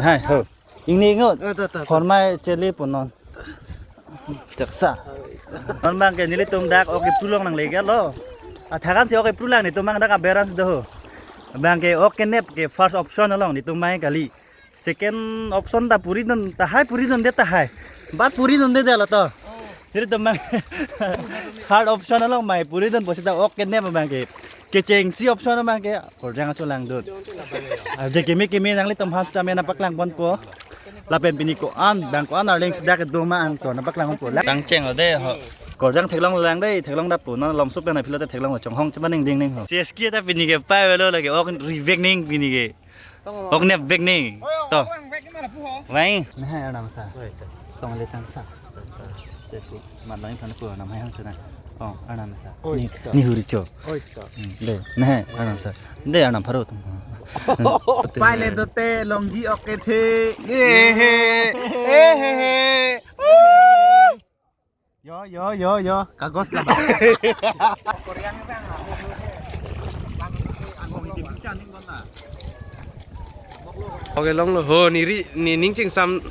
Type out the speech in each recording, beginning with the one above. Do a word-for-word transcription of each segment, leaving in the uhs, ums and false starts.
Hai, ho. Ingni ingot. Eh, ta, ta, ta. Hormai chele punon. Jaksa. Non abangke nelitum dak ok epru long nangle lo. Athakan si ok epru lang, netum abang dak aberang si do ho. Abangke ok kenep ke first option along netum mai kali. Second option ta puri dun tahai, puri dunde tahai. Bat puri dunde de lo to. Jadi teman third option along mai puri dun posita ok kenep abangke. Kechengsi option abangke Korjang acho langdun. Aje kimi kimi nanglitum han sitame nangpaklang ponpo. Lapen pini ko-an, bang ko-an arleng sida kedo ma ang to nangpaklang ponpo. Tangcheng lo de ho. Korjang theklong lang de, theklong dap pu. Non lomso pen aphi lote theklong chonghong cheman ning ding ning ho. C S K ta pini ke pai velo lake ok revek ning pini ke. Ok nep bek ni. To. Mai. Nahai arnam sa. Oi, to. Tong le tang sa. Chetu. Mat lang than ko arnam hai hang tena. Tong arnam sa. Oi, ni, to. Ni huri cho. Oi, to. Hmm, de. Nahai arnam sa. De arnam pharo tum. Pai le dote longji ok kethe. Ye he. Eh he he. Yo, yo, yo, yo, kagos la. Ok, longlo ho, neri, ne ning chingsam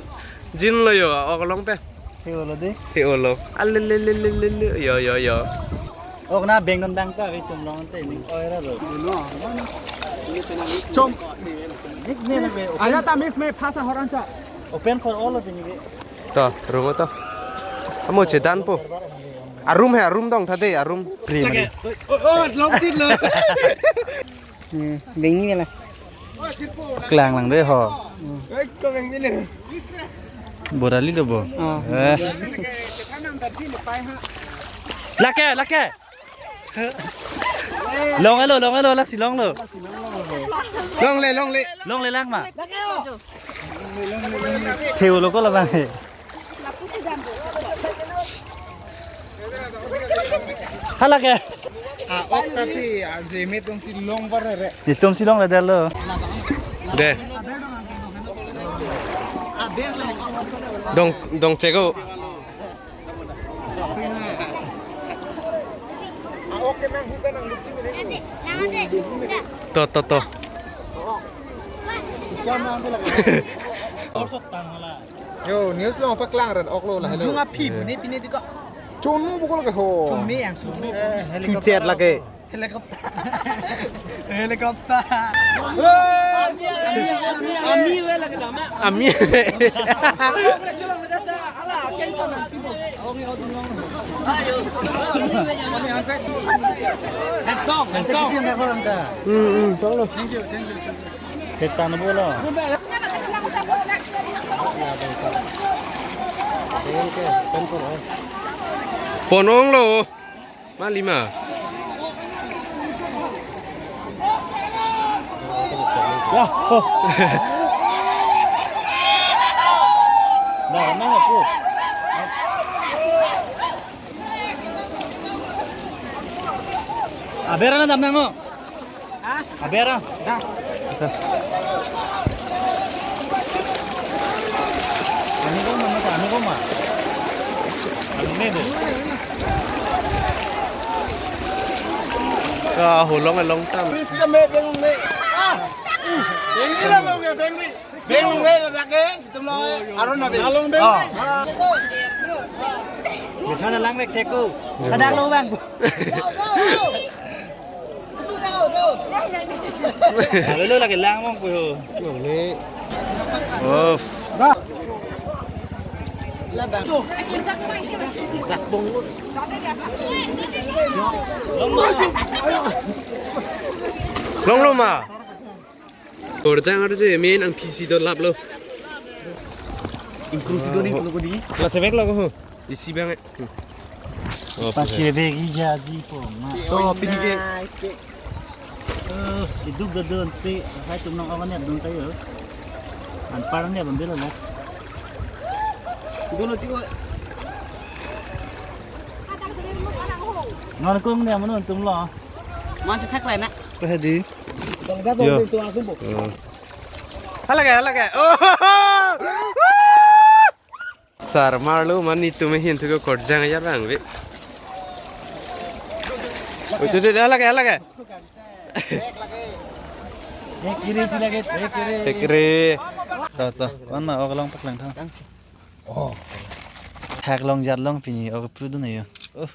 jin lo yo, ok long pen. Te-olo de. Te-olo. Ale le le le le le. Yo, yo, yo. Ok na beng non bang ta, itum long te ning oi ra lo. Chom. Mix ne na be. Aja ta mix me phasa horan cha. Open for all of you. To, room to. Amo chedan po. Arum he, arum dong thade, arum. Free mari. Oh, oh, long seat lo. Hmm, bengni mela. Klang lang de ho. Hmm. Eh, ko bengni le. Borali do bo. Oh. Eh. Lake, lake. Long alo, long alo, lasi long lo. Long le, long le. Long le lang ma. Theo lo ko labang he. Hala ke. Ah, ok kasi, ah, si mit dong si long bar re. Itum si long le dalo. De. Dong, dong chego. To, to, to. Yo, news lo paklang ran ok lo la, hello. Jung aphi bu ne pine di ko. Chonu bu ko la ke ho. Chome yang su. Chuchet lake. Helicopter. Helicopter. Ami, ami, ami, ami. Ami. Hands down, hands down. Hmm, hmm, chalo. Thank you, thank you. Setan bolo. Pon ong lo. Malima. Ya, oh. Nah, nah, aku. Aber na dam nang mo. Hah? Aber ah. Dah. Ani ko ma, ani ko ma. Ani ne do. Ah, holong a long time. Please, ya, me, beng le. Ah. Beng le, beng le. Beng le, la ke. Tum lo, aron na beng. Along beng. Ah. Methana lang mek theko. Sadak lo bang. Halo lo lagi lang mong ko. Mong ni. Of. Sakbong. Long lo ma. Korjang arje main ang P C do lap lo. Ingkrung si do ni ko di. La sebek lo ko. Isi bang eh. Oh, pachebek ija ji po ma. To pini ke. Eh, iduk do don te, hai tum nong awan ya don tayo. An parang ya bang bela la. Dolo ti ko. Non kung ne mano tum lo. Man se thak lai na. Pahadi. Yo. Oh. Hala ke, hala ke. Oh. Sar marlo mani tume hin thuke Korjang ya bang be. Oi, tu, tu, tu, hala ke, hala ke. Ek kiri, kiri lagi, ek kiri. Ek kiri. To, to. Ko-an ma ok along paklang tha. Oh. Thak long jat long pini ok pru dun ayo. Oh.